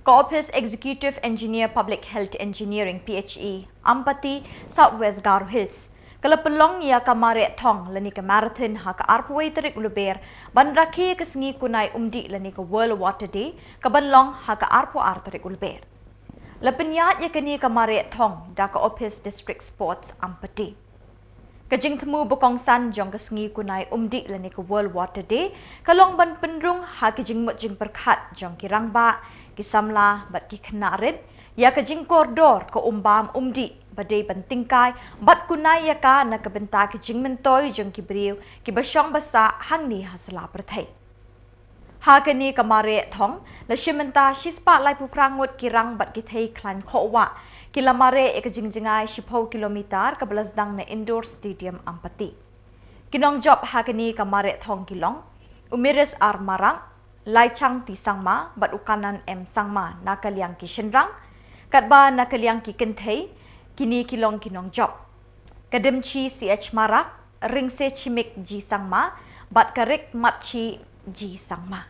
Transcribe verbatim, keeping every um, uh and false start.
Ka Office Executive Engineer Public Health Engineering, P H E, Ampati, South West Garo Hills, ka la pynlong ïa ka mareh thong lane ka marathon ha ka arphew tarik u Lber, ban rakhe ïa ka sngi kunai umdih lane ka World Water Day, ka ban long ha ka arphew ar tarik u Lber. La pynïaid ïa kane ka mareh thong da ka Office District Sports Ampati. Ka jingthmu ba kongsan jong ka sngi kunai umdih lane ka World Water Day ka long ban pynrung ha ka jingmut jingpyrkhat jong ki rangbah, ki samla bad ki khynnah rit ïa ka jingkordor ka um bam um dih ba dei ban tyngkai bad kunai ïa ka na ka bynta ka jingmyntoi jong ki briew kiba shong ba sah hangne ha sla pyrthei. Ha kane ka mareh thong, la shim bynta shispah laiphew phra ngut ki rang bad ki thei khlaiñ khohwah, ki la mareh ïa ka jingjngai shiphew kilometer kaba la sdang na Indoor Stadium Ampati. Ki nongjop ha kane ka mareh thong ki long u Miris R Marak, Laichang T Sangma bad u Kanan M Sangma na ka liang ki shynrang, katba na ka liang ki kynthei, kine ki long ki nongjop: ka Dymchi C H Marak, Ringse Chimik G Sangma bad ka Rik Matchi G Sangma.